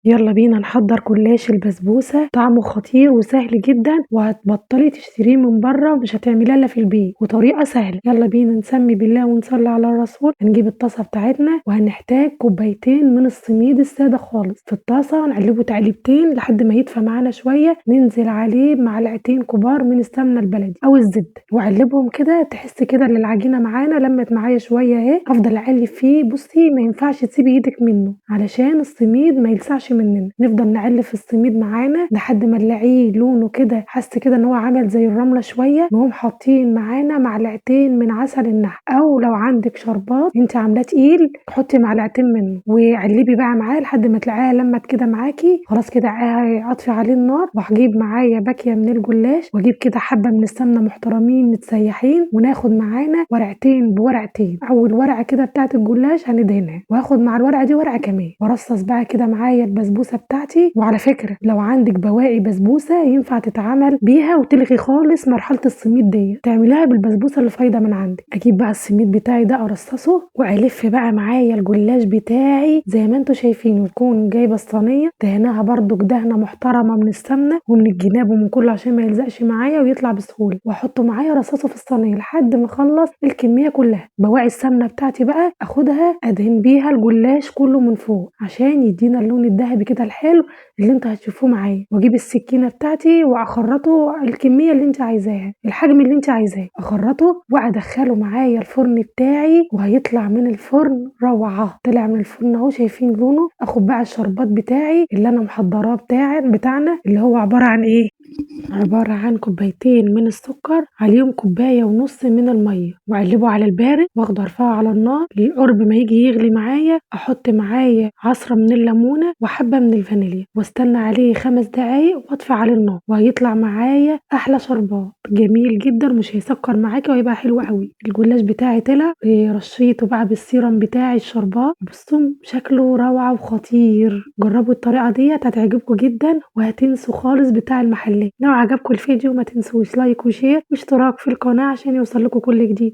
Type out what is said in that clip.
يلا بينا نحضر جلاش البسبوسة، طعمه خطير وسهل جدا، وهتبطلي تشتريه من بره ومش هتعمليه الا في البيت، وطريقة سهلة. يلا بينا نسمي بالله ونصلي على الرسول. هنجيب الطاسة بتاعتنا وهنحتاج كوبايتين من السميد السادة خالص. في الطاسة نقلبه تقليبتين لحد ما يدفى معانا شوية، ننزل عليه بمعلقتين كبار من السمنة البلدي او الزبدة، واقلبهم كده. تحس كده ان العجينة معانا لمت معايا شوية اهي. هفضل اقلب فيه، بصي ما ينفعش تسيبي ايدك منه علشان السميد ما يلسعش مننا. نفضل نقلب في السميد معانا لحد ما نلاقيه لونه كده، حس كده ان هو عمل زي الرملة شوية. نقوم حاطين معانا معلقتين من عسل النحل، او لو عندك شربات انت عاملاه تقيل حطي معلقتين منه، وقلبي بقى معاه لحد ما تلاقيها لمت كده معاكي. خلاص كده اطفي عليه النار. وهجيب معايا باكية من الجلاش، واجيب كده حبه من السمنة محترمين متسيحين، وناخد معانا ورقتين بورقتين. اول ورقة كده بتاعه الجلاش هندهنها، واخد مع الورقة دي ورقة كمان، وارصص بقى كده معايا البسبوسه بتاعتي. وعلى فكرة لو عندك بواقي بسبوسه ينفع تتعمل بيها وتلغي خالص مرحلة السميد دي، تعمليها بالبسبوسه اللي فايضه من عندك. اجيب بقى السميد بتاعي ده ارصصه، والف بقى معايا الجلاش بتاعي زي ما انتم شايفين، وتكون جايبه الصينية دهناها برضو دهنه محترمه من السمنة ومن الجناب ومن كله عشان ما يلزقش معايا ويطلع بسهولة. واحطه معايا رصاصة في الصينية لحد ما اخلص الكمية كلها. بواقي السمنة بتاعتي بقى اخدها ادهن بيها الجلاش كله من فوق عشان يدينا اللون الذهبي كده الحلو اللي انتوا هتشوفوه معايا. واجيب السكينة بتاعتي واخرطه الكمية اللي انت عايزاها، الحجم اللي انت عايزاه، اخرطه وادخله معايا الفرن بتاعي، وهيطلع من الفرن روعه. طلع من الفرن اهو، شايفين لونه. اخد بقى الشربات بتاعي اللي انا محضراه بتاعنا اللي هو عبارة عن ايه؟ عبارة عن كوبايتين من السكر عليهم كوباية ونص من المية، واقلبه على البارد، واخده ارفعه على النار للقرب ما يجي يغلي معايا. احط معايا عصره من الليمونه وحبه من الفانيليا، واستنى عليه 5 دقايق واطفي على النار، وهيطلع معايا احلى شربات جميل جدا، مش هيسكر معاكي وهيبقى حلو قوي. الجلاش بتاعي طلع، رشيته بقى بالسيرم بتاعي الشربات، بصوا شكله روعه وخطير. جربوا الطريقة ديت هتعجبكم جدا وهتنسوا خالص بتاع المحلات. لو عجبكم الفيديو ما تنسوش like و share واشتراك في القناة عشان يوصل لكم كل جديد.